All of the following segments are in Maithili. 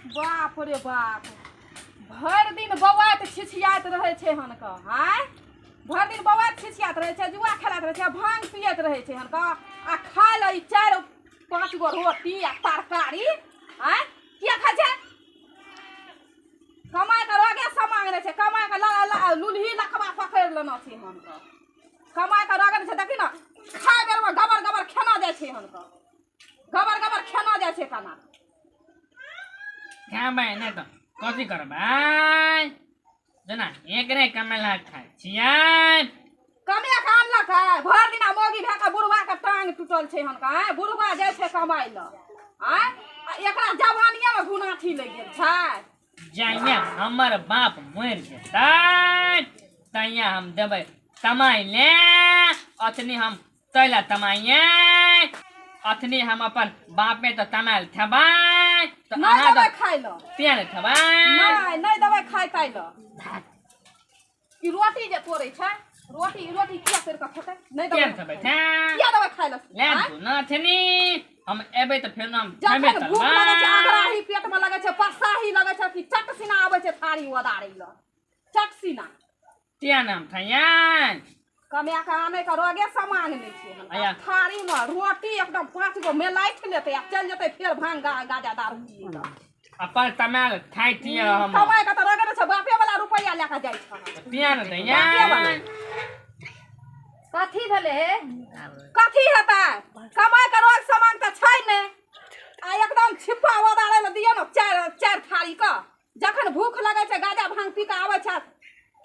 बाप रे बाप, भरि दिन बौआइत छिछियाइत रहै छै हनक। आँय, भरि दिन बौआइत छिछियाइत रहै छै, जुआ खेलाइत रहै छै, भांग पियैत रहै छै हनक, आ खाय लए ई 4-5 गो रोटी आ तरकारी। आँय, किया खाइ छै? कमाय के रोगे समांग रहै छै, कमाय के लुल्ही लखबा पकड़ि लेना छै हनक। कमाय के रोगे छै, देखी ने, खाय बेरमे गबर गबर खेना जाइ छै हनक, गबर गबर खेना जाइ छै केना। खेबै नहि तऽ कथी करबै? जेना एकरे कमेला खाइ छियै। कमे के आनलक है भरि दिना मौगी भए कऽ बुढ़वा के टांग टूटल छै हनका। आँय, बुढ़वा जाइ छै कमाइ लए, आँय, आ एकरा जवानिये मे घुनाठी लागि गेल छै। जहिया हमर बाप मरि जेतै तहिया हम देबै तमाइ ले, अथनी हम तैला तमाइए, अथनी हम अपन बापे तऽ तमायल थेबै तऽ नहि अहाँ देबै तऽ खाइ लए। तें ने थेबै। नहि, नहि देबै खाइ ताइ लए। ई रोटी जे तोड़ै छै, रोटी, ई रोटी किया तोड़ि कऽ खेतै? नहि देबै। केहन थेबै? किया देबै खाइ लए? ले आँय? तू नथनी, हम एबै तऽ फेर हम खेबे। जखन भूख लगै छै, अगराही पेट मे लगै छै, पसाही लगै छै कि चट सिना आबै छै थारी ओदारै लए, चट सिना। तें नाम थैयन। कमाए कऽ आनै के रोगे सामान नहि छै। आया। थारी मे रोटी एकदम 5 गो मेलाइट लेतै आ चलि जेतै फेर भांग गाजा दारू पियै लए। अपन तमाल खाइ छियै हम। कमाए कऽ तऽ रोगे नहि छै, बापे वाला रुपैआ लए कऽ जाइ छै। तें ने दैयन। कथी भेलै हे? कथी हेतै, कमाए के रोग सामान तऽ छै नहि, आ एकदम छिप्पा ओदारै लए दियौ ने 4 थारी कऽ। जखन भूख लगै छै, गाजा भांग पी कऽ आबै छै,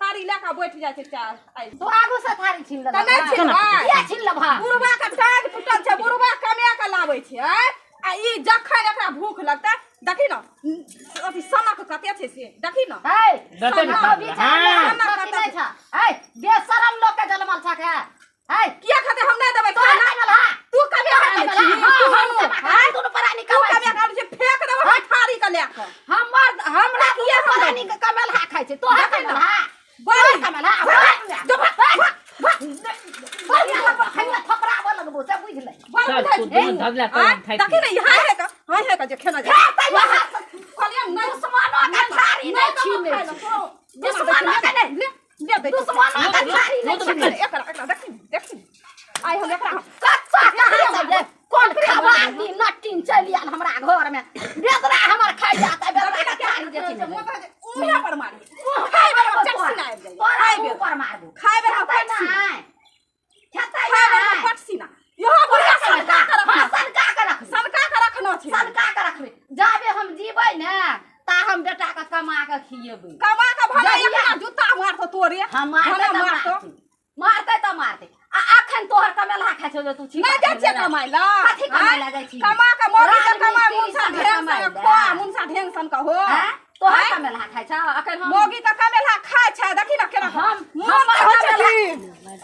थारी लए कऽ बैठ जाइ छै चाय खाइ। तू आगू से थारी छीन लेलह? तऽ नहि छिनबै? किया छीन लेबह? बुढ़वा के टांग टूटल छै, बुढ़वा कमा कऽ लाबै छै। आँय, आ ई जखन एकरा भूख लगतै, देखी ने, अथी सनक कते छै से देखी ने। है देतै ने। तो विचार ले, हाँ। हम छौ कि नहि छौ? है, बेशरम लोक के जनमल छक है। है किया खाते? हम नहि देबै तोहर खाना। कमल हा। तू कमे तोहर खाइ कमल छी? हा। तू हाँ, हम आँय? कमा के दुनू प्राणी तू कमाइ कमे छी। खाइ छी? फेंक देबौ हम थारी के लए कऽ। हमर हमरा किया दुनू हम प्राणी के कमल हा खाइ छै, तोहर देखै कमल ने। हा। बड़ी। तोहर कमल हा। जो भाग, भाग, भाग। बढ़िया थपड़ाबऽ लगबो से बुझि ले। बड़ चल, बुझाइ तू छै। दुनू धगला तोड़ आँय? खाइ देखी ने, ई हाय हाय कऽ, हाय हाय कऽ जे खेना जाइ। खेतै वहाँ से। कहलियै नहि। दुश्मनो के थारी नहि नहि छीनै खाइ लए, छै। तोरो। दुश्मनो के नहि। ले, ले दै छियौ। दुश्मनो के थारी नहि छीनै छै। एकरा एकरा देखी ने, देखी ने। आइ हम एकरा कच्चा कहाँ से ले? कोन खबारनी नट्टिन चलि आयल हमरा घर में, बेदरा हमर खाइ जाता, बेदरा के थारी जे छीनै। मुँहे पर मारी, खाइ बेर में चट सिना आबि जाइए। तोरा खाइ मुँह बेर पर मारबो। खाइ बेर में खेतै पट सिना। नहि, खेतै खाइ बेर में नहि। पट सिना। इहो बुढ़िया सनका के रखना। हाँ, सनका के रखबै। सनका के रखना छै। सनका के रखबै। जाबे हम जीबै ने ता हम बेटा के कमा के खिएबै। कमा के भला जहिया- एकरा जूता मारतो तोरे। हम मारतै भला तऽ मारतो। मारतै, मारतै तऽ मारतै। आ अखन तोहर कमेलहा खाइ छौ जे तू छी नहि जाइ छियै कमाइ लए। कथी कमाइ लए जाइ छी? कमा के मौगी के कमाइ राजमिस्त्री मुनसा संगे ढेंग कमाइ सन लए। खोआ, मुनसा ढेंग सन के हो। आँय? तोहर आँय? कमेलहा खाइ छौ अखन? हम मौगी के कमेलहा खाइ छै, देखी ने केना हम मोन हमर तऽ होइ छै कमेलहा कि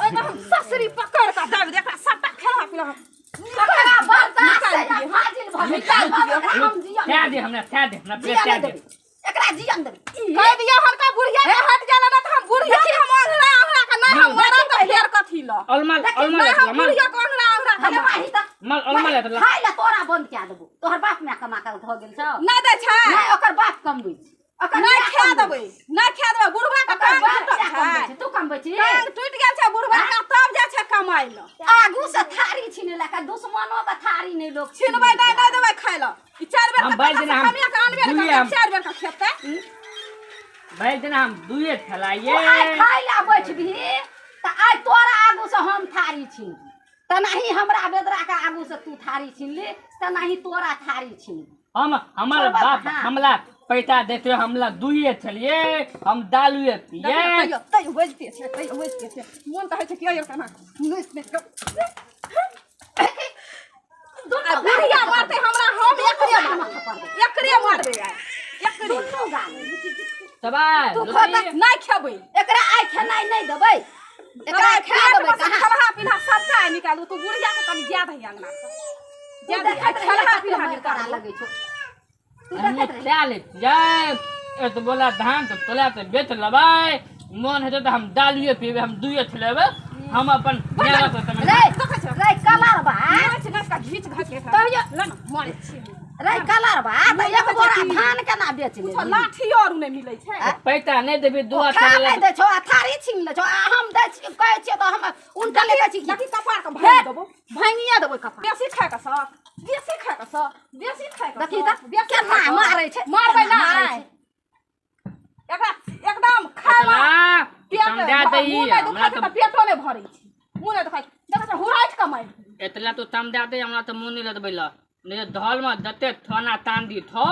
ओहिमे हम ससुरी पकड़ कऽ दाबि दे एकरा, सबटा खेला पिला हम ओकरा बर्दाश्त निकालि से दियै। फाजिल भऽ गेल। निकालि दियै। ओकरा हम जियन थै दे हमरा, थै दे हमरा, जियन थै नहि दे। देबै, एकरा जियन देबै। ई कहि दियौ हनका बुढ़िया के हट जाला ना तऽ हम बुढ़िया के हम अंगरा अंगरा के नहि हम मरब तऽ फेर कथी ल अलमाल अलमाल नहि हम माल बुढ़िया के अंगरा अंगरा के हम नहि माही तऽ माल अलमाल ले। खाइ लए तोरा बंद कए देबो। तोहर बाप माय कमा कऽ धऽ गेल छौ? नहि दै छै। नहि, ओकर बाप कमबै छै, ओकर नहि माय खा कमबै देबै, नहि खा देबै। बुढ़वा के ओकर टांग बाप टूटल माय कमबै छै। छै, तू कमबै छी? टांग टूटि गेल छै बुढ़वा के, तब जाइ छै कमाइ लए। आगू से थारी छीने लए कऽ दुश्मनो के थारी नहि लोक छिनबै नहि, नहि देबै खाइ लए। ई 4 बेर हम के बाजि कतऽ से देना हम कमिया के आनबे ने दुइये करतै, हम- 4 बेर के खेतै। भरि दिन हम दुइये तू आइ खेलाइए। खाइ लए बैठबही तऽ आइ तोरा आगू से हम थारी छीनबी, तेनाही हमरा बेदरा के आगू से तू थारी छीनली तेनाही तोरा थारी छीनबी। हम हमर छोड़बऽ बाप हाँ। हमला पैसा देते, हमला दुइये छलिए, हम दालुए पिए। तैयो तैयो बजिते छै, तैयो बजिते छै। मोन तऽ होइ छै कि अइयो केना नोचि नाचि कऽ दुनू आ बुढ़िया मारतै हमरा, हम एकरे मारबै, एकरे मारबै आइ, एकरे। दुनू गाल। सबाय तू खा तऽ। नहि खेबै। एकरा आइ खेनाइ नहि देबै, एकरा एकरा खा देबै पेट में से कहाँ? खेलहा पिलहा सबटा आइ निकालू। तू बुढ़िया के कनि जाय दही अंगना से, तू जाय दही आइ, देखैत रहियै खेलहा कते पिलहा मारि करा निकालू। लगै छौ। तू हम देखैत रही। खा ले छियै, ए तो बोला धान तो तोला तो बेच लेबै, मोन हेतै तऽ हम दालिए पीबै, हम दुइये खेलेबै, हम अपन मेवा तो तमे रे देखै छौ? रे कलर बा। नाच नाच कऽ घीच घाच के तैयो ले ने, मारै छियै। रे कलरबा तऽ एक बोरा धान केना बेच लेबही? लाठी और नहि मिलै छै। पैसा नहि देबी दुआ खा नहि दै छौ आ थारी छीन लै छौ आ हम दै छी कहै छियै तऽ हम उनटा ले जाइ छी। देखी कपार के भांगि देबो, भांगिए देबो कपार। बेसी खाय के शौक, बेसी खाय के शौक, बेसी खाय के देखी शौक, तऽ बेसी केना खाय के मारै छै, मारबै केना मारै नहि छै। एकरा एकदम खाय एतला पेट समझा दही मुँह नहि हमरा दुखाइ छै तऽ तऽ पेटो नहि भरै छै। मुँह नहि दुखाइ छै। देखै छै हुराटि कऽ मारि दियै। एतला तो समझा दे हमरा तऽ मुँह नहि लदबै लए, नहि तऽ धल में जते थाना तांदी थौ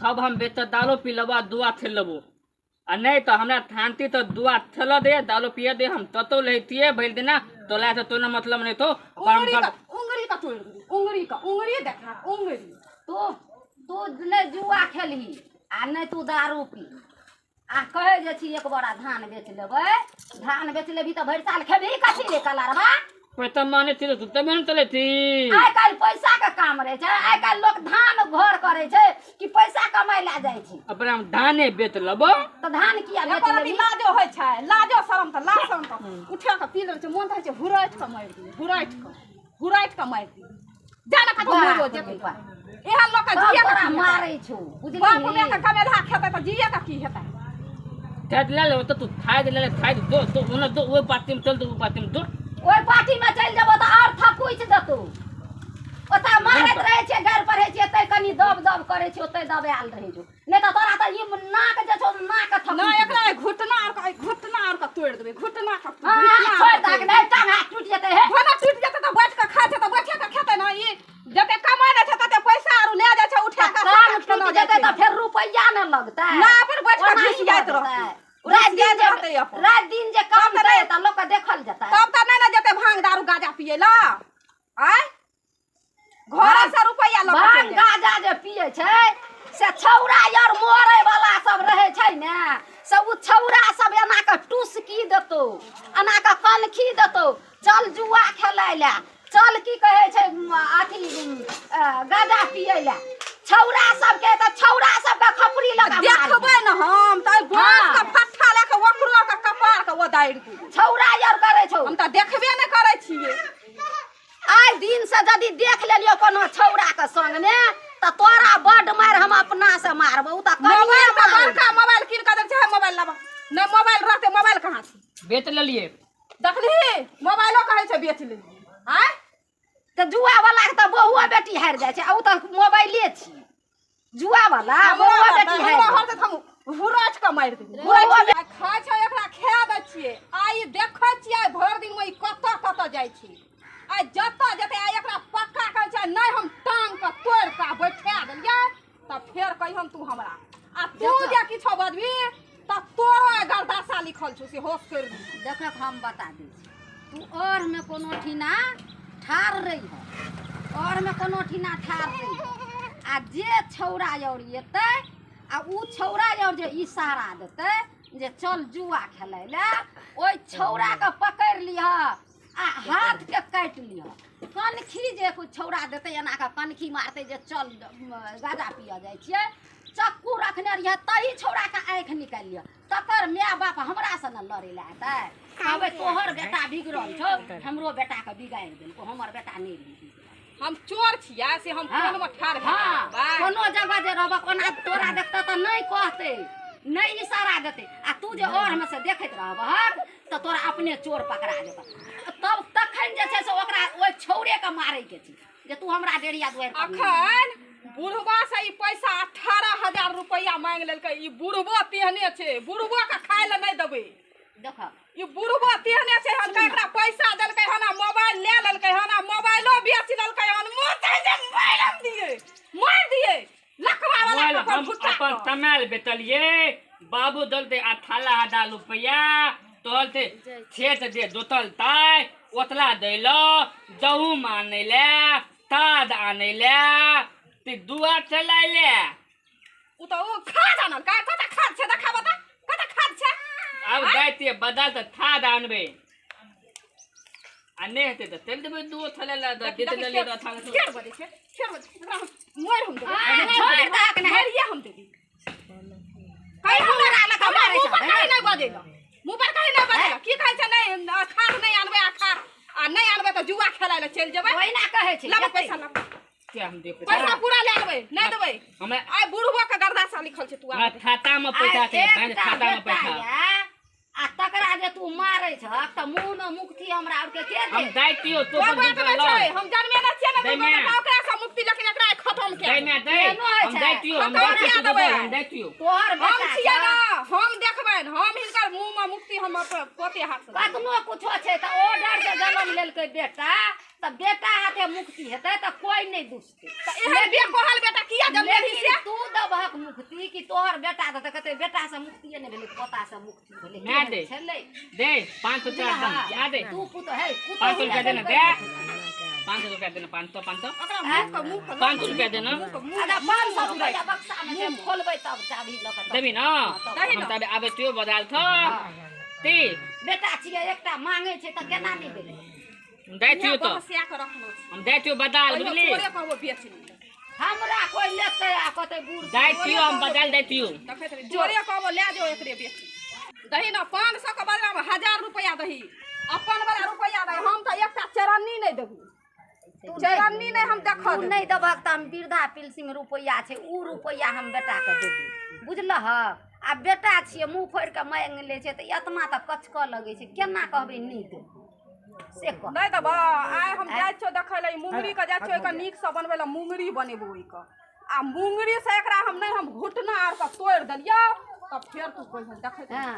तब हम बेच दालो पी लेबो आ दुआ थेल लेबो, आ नहि तऽ हमरा थानती तऽ दुआ थेल दे दालो पिए दे, हम ततो लैतियै भरि दिना तोला से तोना मतलब नहि थौ। उंगरी का उंगरी का तोड़ि देबी, उंगरी का उंगरी देखा उंगरी। तू तू नहि जुआ खेलही आ नहि तू दारू पी आ कहै जे छी एक बोरा धान बेच लेबै, धान बेच लेबही तऽ भरि साल खेबही कथी रे कलरबा? पैसा माने थी तू तबे ने चलै थी। आइ काल्हि पैसा के काम रहै छै, आइ काल्हि लोक धान घर करै छै कि पैसा कमाइ लए जाइ छै। अपना हम धाने बेच लेबो। तऽ धान किया बेच एको रति लेबही? लाजो होइ छै, लाजो शरम तऽ लाज शरम तऽ उठा कऽ पी लै छै, मोन तऽ होइ छै हुरैठ कऽ मारि दियै, हुरैठ कऽ, हुरैठ कऽ मारि दियै। जा ने कतौ बाप मरो रे जेतै। बाप। एहन लोक के सब जिए के तोरा की हेतै? मारै छौ, बुझलिही? बाप माय के कमेलहा खेतै तऽ जिए के की हेतै? थाइद ले ले, तऽ तू थाइद ले ले, थाइद दो, दो, ओना दो, ओहि पार्टी में चल दो, ओहि पार्टी में दो। ओहि पार्टी में चलि जेबो तऽ आओर थकुचि देतौ। ओतऽ मारैत रहै छियै, गारि पढ़ै छियै, ओतै कनि दब दब करै छियै, ओतै दबायल रहै छौ। नहि तऽ तोरा तऽ ई नाक जे छौ, नाक थकुचि नहि, देतौ। एकरा घुटना आर के, घुटना आर के तोड़ि देबै, घुटना के, हँ, घुटना आर छोड़ि के दहक, तोड़ि नहि टांग हाथ टूटि जेतै हे। घुटना टूटि जेतै तऽ बैठ कऽ खाइ छै तऽ बैठे कऽ खेतै ने। ई जते कमाइ लै छै तते पैसा आर लए जाइ छै उठा कऽ, टांग सबटा टूटि खेलऽ जेतै जाइ तऽ छै। फेर रुपैआ नहि लगतै। ना, अपन बैठ कऽ ओनाही घिसियाइत भऽ रहतै। जेतै। राति दिन घिसियाइत जे रहतै अपन। राति दिन जे काम तब तऽ तै नहि- तऽ लोकके देखल जेतै। तब तऽ नहि ने जेतै भांग दारू गाजा पियै लए। आँय? घरे से रुपैआ लऽ कऽ भांग चलि जाइ। गाजा जे पियै छै से छौड़ा आर मरै वाला सब रहै छै ने, से उ छौड़ा सब एना कऽ टुसकी देतौ, एना कऽ कनखी देतौ, चल जुआ खेलै लए, चल की कहै छै अथी गाजा पियै लए। छौड़ा सबके तऽ छौड़ा सबके खपड़ी लगा मारबै। देखबै ने हम तऽ बाँस के हँ। फट्ठा लए कऽ ओकरो के कपार के ओदारि देबै। छौड़ा आर करै छौ। हम तऽ देखबे नहि करै छियै। आइ दिन से यदि देख लेलियौ कोनो छौड़ा के संग मे तऽ तोरा बड्ड मारि हम अपना से मारबौ। उ तऽ कनिये मोबाइल तऽ मारै। बड़का मोबाइल कीन कऽ देने छै, हे मोबाइल लाबऽ। नहि मोबाइल रहतै, मोबाइल कहाँ छै? बेच लेलियै। देखलिही मोबाइलो कहै छै बेच लेलियै। आँय? तऽ जुआ वाला के तऽ बहुओ बेटी हारि जाइ छै, आ उ तऽ मोबाइले छी। जुआ वाला हमरो बहुओ हरतै, बेटी हारि हमरो जाइ हरतै तऽ हम हुरैठ कऽ मारि देबै। बहुओ हुरैठ कऽ खाइ छै, एकरा खाए दै छियै। आइ देखै छियै आइ भरि दिनमे ई कतऽ कतऽ जाइ छै। आइ जतऽ जेतै आइ एकरा पक्का कहै छै, नहि हम टांग कऽ तोड़ि कऽ बैठा देलियै तऽ फेर कहिहन तू हमरा। आ तू देखऽ। जे किछो बजबही तऽ तोरो आइ गरदासा लिखल छौ, से होश करि दिही। देखक हम बता दै छी, तू अरमे कोनो ठिना ठाढ़ रहिह, अरमे कोनो ठिना ठाढ़ रहिह, आ जे छौड़ा और एतै आ उ छौड़ा और जे इशारा देतै जे चल जुआ खेलै लए, ओहि छौड़ाके पकड़ि लिह आ हाथके काटि लिह। कनखी जे कोइ छौड़ा देतै एना कऽ कनखी मारतै जे चल गाजा पियऽ जाइ छियै, चक्कू रखने रहिह तही छौड़ाके आँखि निकालि लिह। तकर माय बाप हमरा से ने लड़ै लए एतै, कहबै तोहर बेटा बिगड़ल छौ, हमरो बेटाके बिगाड़ि देलकौ, हमर बेटा नहि रहै बिगड़ल। हम चोर छियै से हम हँ। कोनमे ठाढ़ भए हँ, जेबै। कोनो जगह जे रहबक ओना तोरा देखतऽ तऽ नहि कहतै, नहि इशारा देतै, आ तू जे ओरमे से देखैत रहबहक तऽ तोरा अपने चोर पकड़ा जेतऽ। तब तखन जे छै से ओकरा ओहि छौड़ेके मारैके छै जे तू हमरा डेढ़िया दुआरि पर नहि। अखन बुढ़बा से ई पैसा 18,000 रुपैआ मांगि लेलकै। ई बुढ़बो तेहने छै, बुढ़बो के खाय लए नहि देबै। देख ई बुढ़बो तेहने छै हन, एकरा पैसा देलकै हन आ मोबाइल लए लेलकै हन आ मोबाइलो बेच लेलकै हन। मोन तऽ जे मारि हम दियै, मारि दियै लकवा वाला मोबाइल के हम भुट्टा अपन कऽ। तमाल बेचलियै, बाबू देलकै 18,000 रुपैआ, तोहलते खेत जे जोतलतै ओतला दैलो, गहूम आनै लए, ताद आनै लए, ते दुआ चलाय लए। उ तऽ उ खाद आनल का? कतऽ खाद छै देखा बता, कतऽ खाद छै? आब जाइतियै बदल तऽ खाद आनबै, आ नहि हेतै तऽ चलि देबै दुओ थले लए, तऽ देखी, बेच देखी, लेलियै फेर- तऽ 18 फेर बजै छै, फेर बजै छै। एकरा हम मारि हम देबै। आ, मारि छोड़ि देबै। दहक ने। मारिये हम देबै। कहीं हमरा लऽ कऽ हमरा मारै मुँह पर छौ, कहीं नहि बजैलऽ। मुँह पर कहीं नहि बजैलऽ। की कहै छै, नहि, खाद नहि आनबै, आ खाद, आ नहि आनबै तऽ जुआ खेलाय लए चलि जेबै। ओहिना कहै छै, लाबऽ जेतै। पैसा, लाबऽ। के हम देब पैसा पूरा लए देबै, नहि देबै। हमरा आइ बुढ़बो के गर्दासा लिखल छै, तू हमरा आब खाता में पैसा छै, बैंक एकटा खाता में बेटा पैसा। यऽ, आ तकरा जे तू मारै छहक तऽ मुँह मे मुक्ति हमरा आरके के हम देत? दै दियौ तो कोइ अपन बात दूगो नहि छै, लऽ। हम जन्मे नहि छियै ने दै दूगो माय। बेटा, ओकरा से मुक्ति, लेकिन एकरा खत्म दै कए माय दै, एहनो होइ हम छै। दै दियौ, हम खत्म दै कए दियौ, देबै। हम दै दियौ। तोहर हम बेटा छियै छह। ने, हम देखबनि, हम हिनकर मुँह मे मुक्ति हम अपन पोते हाथ से देबै। कतनो कुछो छै तऽ ओ डर से जन्म लेलकै बेटा, तऽ बेटा हाथे मुक्ति हेतै तऽ कोइ नहि दुसतै। तऽ एहन बेकोहल बेटा किया जन्मेलही लेकिन से? तू देबहक मुक्ति कि तोहर बेटा देतै? कहतै बेटा से मुक्तिए नहि भेलै, पोता से मुक्ति भेलै। माय केहन दे। छलै? दे 500 चार दम, माय दे। तू पुत है, पुतहु 500 रुपया देना, दे। देलकै। 500 रुपया देना, 500, 500। ओकरा मुँह के मुँह के 500 रुपया देना। मुँह के मुँह। अच्छा, 500 रुपया बक्सा मे छै, खोलबै तब चाभी लऽ कऽ तब। देबी ना? दही हम ना। तबे आबै छियौ बजाल थो। ती। बेटा छियै, एकटा मांगै छै तऽ केना नहि देबै? हम दै छियौ तऽ। बहसिया के रखनो छै। हम दै छियौ बदाल, कहियो बुझली? तोरे कहबो बेच लिअ। हमरा कोइ लेतै आ कहतै बूढ़ दै छियौ, हम बदाल दै छियौ। देखैत रही, जोरे कहबो लए जो एकरे बेच। दही ना 500 के बदला मे 1000 रुपया दही, अपन वाला रुपया दही। हम तऽ एकटा चरन्नी नहि देबू, चरन्नी नहि हम देखऽ तू देबू। नहि देबहक तऽ हम वृद्धा पेंशन मे रुपैआ छै, उ रुपैआ हम बेटाके देबै, बुझलहक? आ बेटा छियै, मुँह फोड़ि कऽ माँगि लै छै तऽ एतना तऽ कचकऽ लगै छै, केना कहबै नहि देबै से कह। नहि देबऽ। आइ हम जाइ छियौ देखै लए, ई मुंगरी के जाइ छियौ एकर नीक सँ बनबै लए, मुंगरी बनेबो ओहिके। आ मुंगरी से एकरा हम नहि, हम घुटना आर के तोड़ि देलियौ तऽ फेर तू कहिहन। देखैत रही। हँ।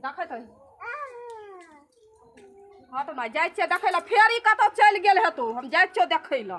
देखैत रही। हँ तऽ माय, जाइ छियै देखै लए, फेर ई कतौ चलि गेल हेतौ, हम जाइ छियौ देखै लए।